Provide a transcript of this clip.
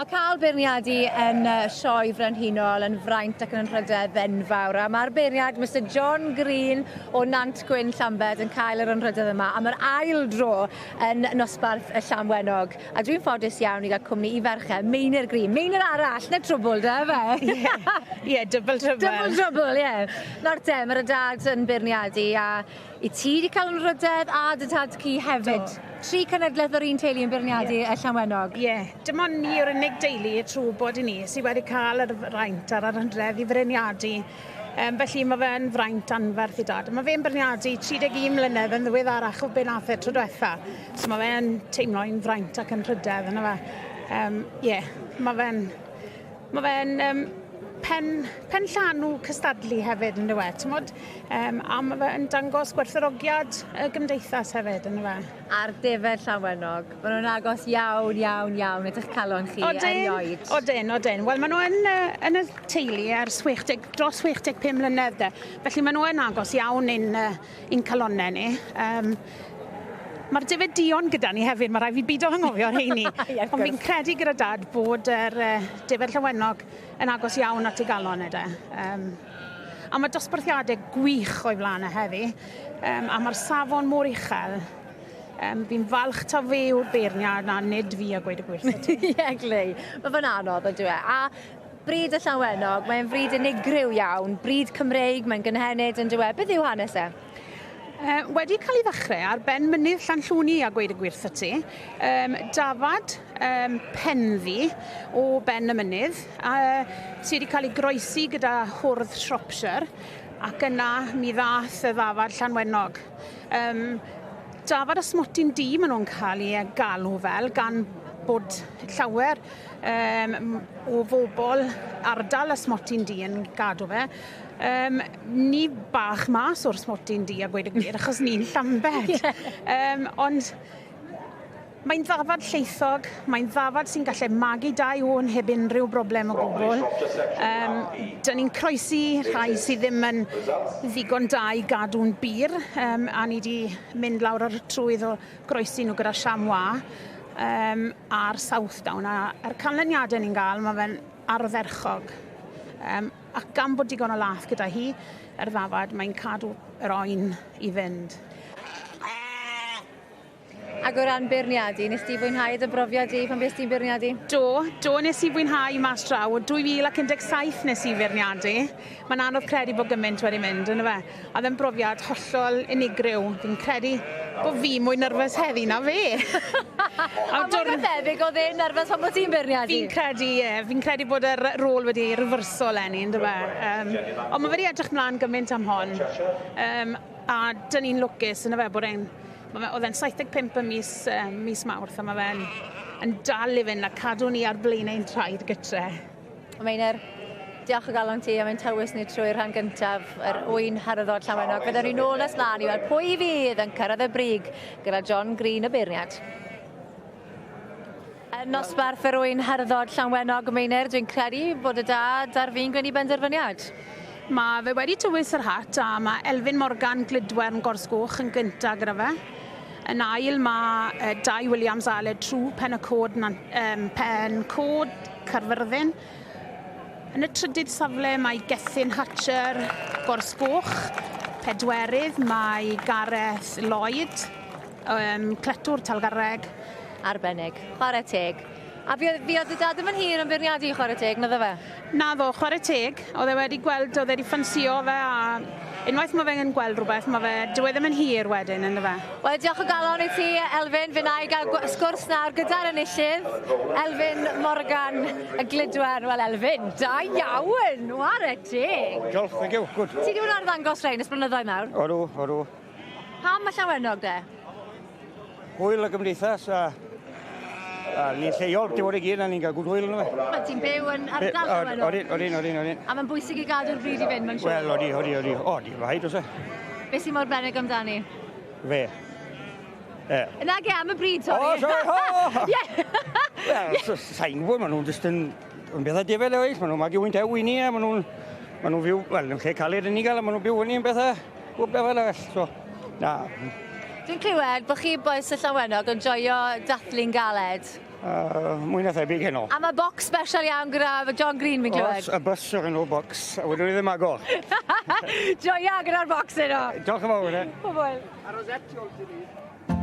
Mae cael beirniadu yn y Sioe Frenhinol yn fraint ac yn anrhydedd enfawr a mae'r beirniad Mister John Green o Nant Gwyn Llambed yn cael yr anrhydedd yma am yr ail dro yn nosbarth y Llanwenog. A dwi'n ffodus iawn i gael cwmni i ferched, Meinir Green, Meinir arall, 'na trwbwl da ife? Ie, ie, double trouble. Double trouble, ie. Nawr te, mae'r dad yn beirniadu a I ti 'di cael anrhydedd a dy tad-cu hefyd. Do. Tri cenedleth o'r un teulu yn beirniadu y Llanwenog. Ie, dim ond ni yw'r unig deulu trwy wybod i ni sydd wedi cael yr fraint a'r anrhydedd i feirniadu. Um, felly mae fe'n fraint anferth i dad. Mae fe'n beirniadu 31 mlynedd yn ddiweddarach o be nath e tro diwetha. So mae fe'n teimlo i'n fraint ac yn rhydedd yna fe. Um, ie, mae fe'n Mae fe'n um, pen, pen llanw cystadlu hefyd yn dywe, t'mod? Um, a mae fe yn dangos gwerthfawrogiad y gymdeithas hefyd yn dywe. A'r defed Llanwenog, maen nhw'n agos iawn, iawn, iawn at eich calon chi erioed. Odyn, odyn. Wel, maen nhw yn, yn y teulu ers 60, dros 65 mlynedd de. Felly maen nhw yn agos iawn i'n, i'n calonnau ni. Um, Mae'r defaid duon gyda ni hefyd, mae rhaid fi bido anghofio rheini. Ie, Ond fi'n credu gyda dad bod yr uh, defaid Llanwenog yn agos iawn at ei galon e de. Um, a mae dosbarthiadau gwych o'i flaen e heddi, um, a mae'r safon mor uchel. Um, fi'n falch taw fe yw'r beirniad na nid fi a gweud y gwir wrtho ti. Ie, glei. Mae fe'n anodd on'd yw e? A bryd y Llanwenog, mae'n fryd unigryw iawn, bryd Cymreig, mae'n gynhenid on'd yw e? Beth yw hanes e? Uh, wedi cael ei ddechrau ar ben mynydd Llanllwni a gweud y gwir wrtho ti. Um, dafad um, penddu o ben y mynydd, uh, sydd wedi cael ei groesi gyda hwrdd Shropshire, ac yna mi ddath y ddafad Llanwenog. Um, dafad y smotyn du maen nhw'n cael ei galw fel, gan bod llawer um, o bobl ardal y smotyn du yn gadw fe. Um, ni bach mas o'r smotyn du a gweud y gwir, achos ni'n Llambed. Yeah. Um, ond mae'n ddafad lleithog, mae'n ddafad sy'n gallu magu dau ôn heb unrhyw broblem o gwbl. Um, dyn ni'n croesi rhai sydd ddim yn ddigon da i gadw'n bur, um, a ni wedi mynd lawr ar y trwydd o groesi nhw gyda chamois um, a'r Southdown, a a'r canlyniadau ni'n gael, mae fe'n ardderchog. Um, Ac gan bod digon o lath gyda hi, yr ddafad, mae'n cadw yr oen i fynd. Ac o ran beirniadu, nes di fwynhau dy brofiad di pan fuest ti'n beirniadu? Do, do nes i fwynhau mas draw. O 2017 nes i feirniadu. Mae'n anodd credu bod gymaint wedi mynd, yndyfe? Oedd e'n brofiad hollol unigryw. Fi'n credu bod fi mwy nyrfys heddi na fe. a mwy na thebyg oedd e'n nyrfys pan bod ti'n beirniadu. Fi'n credu, ie. Yeah, fi'n credu bod yr rôl wedi ei referso leni, ynddo fe. Um, ond mae wedi edrych mlaen gymaint am hon. Um, a dyn ni'n lwcus, ynddo fe, bod e'n... Oedd e'n 75 ym mis, um, mis Mawrth a mae fe'n yn dal i fynd a cadw ni ar blaen ein traed gytre. Meinir, diolch o galon ti am ein tywys ni trwy'r rhan gyntaf, yr ŵyn harddod Llanwenog. Fyddwn ni nôl nes mlaen i weld pwy fydd yn cyrraedd y brig gyda John Green y beirniad. Yn nosbarth yr ŵyn harddod Llanwenog, Meinir, dwi'n credu bod y dad ar fin gwneud benderfyniad. Mae fe wedi tywys yr hat a mae Elfyn Morgan Glydwern Gorsgoch yn gyntaf gyda fe. Yn ail mae Dai Williams a Aled True Pen y Cod, um, Pen Cod Caerfyrddin. Yn y trydydd safle mae Gethin Hatcher Gors Goch. Pedwerydd mae Gareth Lloyd, um, Cletwr Talgarreg. Arbennig. Chwarae teg. A fi oedd, fi oedd dy dad ddim yn hir yn beirniadu chwarae teg, naddo fe? Naddo, chwarae teg. Oedd e wedi gweld, oedd e wedi ffansio fe a unwaith mae fe'n gweld rhywbeth, mae fe, dyw e ddim yn hir wedyn, ynddo fe. Wel, diolch o galon i ti, Elfyn. Fe wna i gael sgwrs nawr gyda'r enillydd, Elfyn Morgan, y gludwern. Wel, Elfyn, da iawn! Ware teg! Diolch, thank you, good. Ti wedi bod yn arddangos rhain ers blynyddoedd nawr? Odw, odw. Pam mae Llanwenog de? Hwyl y gymdeithas a, a ni'n lleol, dim ond i gyd, a ni'n cael gwd hwyl yna fe. Wel, ti'n byw yn ardal Llanwenog. Odin, odin, odin, odin. A mae'n bwysig i gadw'r bryd i fynd, mae'n siŵr. Wel, odi, odi, odi. Odi, rhaid, oes e. Be sy'n mor benig amdani? Fe. E. Nage, am y bryd, sori. O, sori, o! Ie! Wel, sa'n gwybod, maen nhw'n just yn, yn bethau defed oes, maen nhw'n magu wynt ew i ni, a maen nhw'n maen nhw'n fyw, wel, yn lle caled yn ni gael, a maen nhw'n byw fyny yn bethau, bob beth arall, so, na. Dwi'n clywed bod chi bois y Llanwenog yn joio dathlu'n galed. Mwy na thebyg heno. A mae bocs special iawn gyda John Green fi'n clywed. Oes, y bus o'r enw bocs, a wedyn ni ddim agor. Joia gyda'r bocs heno. Diolch yn fawr, e. Pob hwyl. A rosette ôl ti ni.